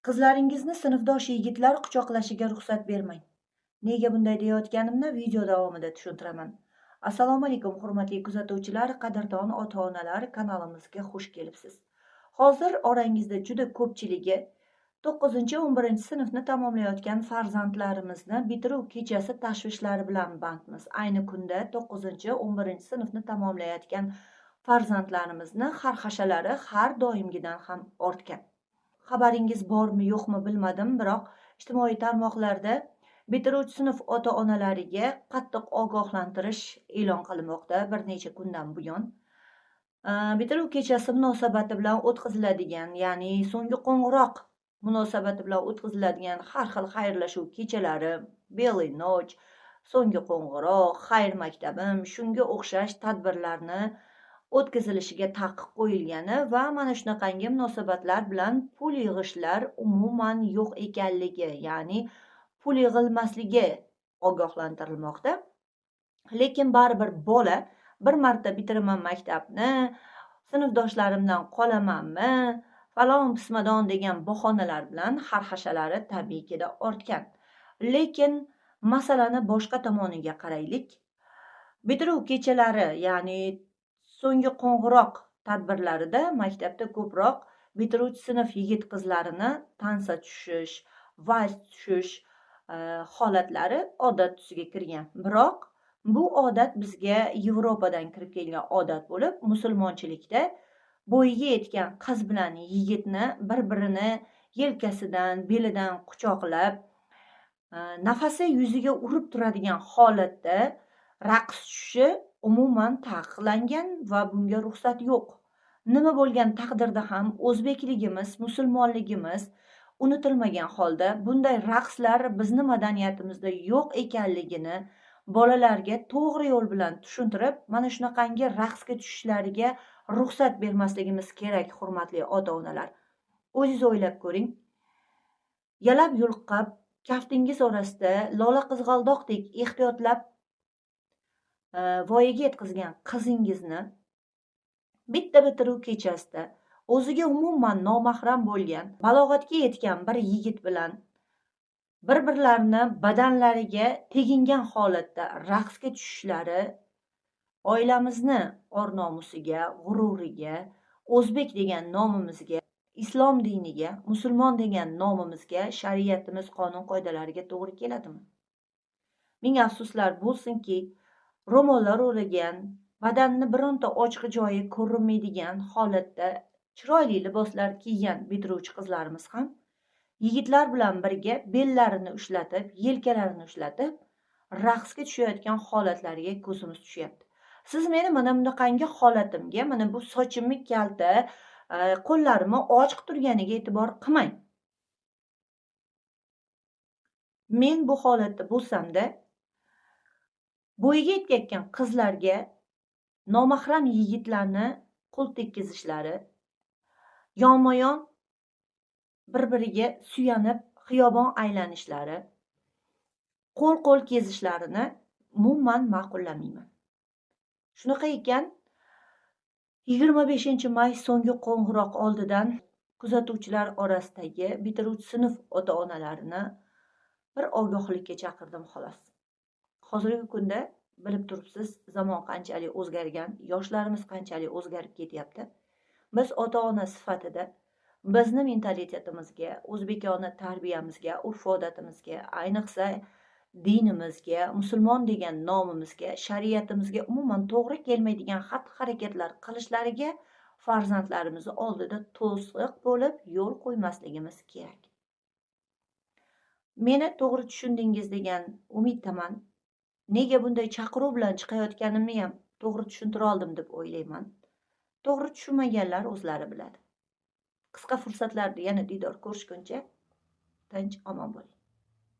Qizlaringizni sinfdosh yigitlar quchoqlashiga ruxsat bermang. Nega bunday deyayotganimni video davomida tushuntiraman. Assalomu alaykum, hurmatli kuzatuvchilar, qadrdon ota-onalar, kanalimizga xush kelibsiz. Hozir orangizda juda ko'pchiligi 9-11-sinfni tamomlayotgan farzandlarimizni bitiruv kechasi tashvishlari bilan bandmiz. Ayni kunda 9-11-sinfni tamomlayotgan farzandlarimizni xarxashalari har doimgidan ham ortgan. Xabaringiz bormi yo'qmi bilmadim, biroq ijtimoiy tarmoqlarda bitiruvchi sinf ota-onalariga qattiq ogohlantirish e'lon qilinmoqda bir necha kundan buyon. Bitiruv kechasi munosabati bilan o'tkaziladigan, ya'ni so'nggi qo'ng'iroq munosabati bilan o'tkaziladigan har xil xayrlashuv kechalari, "Белый ночь", so'nggi qo'ng'iroq, xayr maktabim, shunga o'xshash tadbirlarni o'tkazilishiga taqiq qo'yilgani va mana shunaqangi munosabatlar bilan pul yig'ishlar umuman yo'q ekanligi, ya'ni pul yig'ilmasligi ogohlantirilmoqda. Lekin baribir bola bir marta bitiraman maktabni, sinfdoshlarimdan qolamanmi, falon pismadon degan bahonalar bilan xarxashalari tabiiyki ortgan. Lekin masalani boshqa tomoniga qaraylik. Bitiruv kechalari, ya'ni so'nggi qo'ng'iroq tadbirlarida maktabda ko'proq bitiruvchi sinf yigit qizlarini tansa tushish, vals tushish holatlari odat tusiga kirgan. Biroq bu odat bizga Yevropadan kirib kelgan odat bo'lib, musulmonchilikda bo'yiga yetgan qiz bilan yigitni bir-birini yelkasidan, belidan quchoqlab, nafasi yuziga urib turadigan holatda raqs tushishi umuman taqiqlangan va bunga ruxsat yo'q. Nima bo'lgan taqdirda ham o'zbekligimiz, musulmonligimiz unutilmagan holda bunday raqslar bizni madaniyatimizda yo'q ekanligini bolalarga to'g'ri yo'l bilan tushuntirib, mana shunaqangi raqsga tushishlariga ruxsat bermasligimiz kerak, hurmatli ota-onalar. O'zingiz o'ylab ko'ring. Yalab yulqab, kaftingiz orasida lola qizg'aldoqdek ehtiyotlab voyaga yetkazgan qizingizni bitta bitiruv kechasida o'ziga umuman nomahram bo'lgan, balog'atga yetgan bir yigit bilan bir-birlarini badanlariga tegingan holatda raqsga tushishlari oilamizni or-nomusiga, g'ururiga, o'zbek degan nomimizga, islom diniga, musulmon degan nomimizga, shariatimiz qonun-qoidalariga to'g'ri keladimi? Ming afsuslar bo'lsinki, ro'mollar o'ragan, badanni bironta ochiq joyi ko'rinmaydigan holatda chiroyli liboslar kiygan bitiruvchi qizlarimiz ham yigitlar bilan birga bellarini ushlatib, yelkalarini ushlatib raqsga tushayotgan holatlariga ko'zimiz tushyapti. Siz meni mana bunaqangi holatimga, mana bu sochimni kalta, qo'llarimni ochiq turganiga e'tibor qilmang. Men bu holatda bo'lsamda bo'yiga yetayotgan qizlarga nomahram yigitlarni qo'l tekkizishlari, yonma-yon bir-biriga suyanib xiyobon aylanishlari, qo'l-qo'l kezishlarini umuman ma'qullamayman. Shunaqa ekan, 25-may so'nggi qo'ng'iroq oldidan kuzatuvchilar orasidagi bitiruvchi sinf ota-onalarini bir ogohlikka chaqirdim xolos. Hozirgi kunda bilib turibsiz, zamon qanchalik o'zgargan, yoshlarimiz qanchalik o'zgarib ketyapti. Biz ota-ona sifatida bizni mentalitetimizga, o'zbekona tarbiyamizga, urf-odatimizga, ayniqsa dinimizga, musulmon degan nomimizga, shariatimizga umuman to'g'ri kelmaydigan xatti-harakatlar qilishlariga farzandlarimizni oldida to'siq bo'lib yo'l qo'ymasligimiz kerak. Meni to'g'ri tushundingiz degan umiddaman. Nega bunday chaqiruv bilan chiqayotganimni ham to'g'ri tushuntira oldim deb o'ylayman. To'g'ri tushunmaganlar o'zlari biladi. Qisqa fursatlarda yana diydor ko'rishguncha tinch omon bo'ling.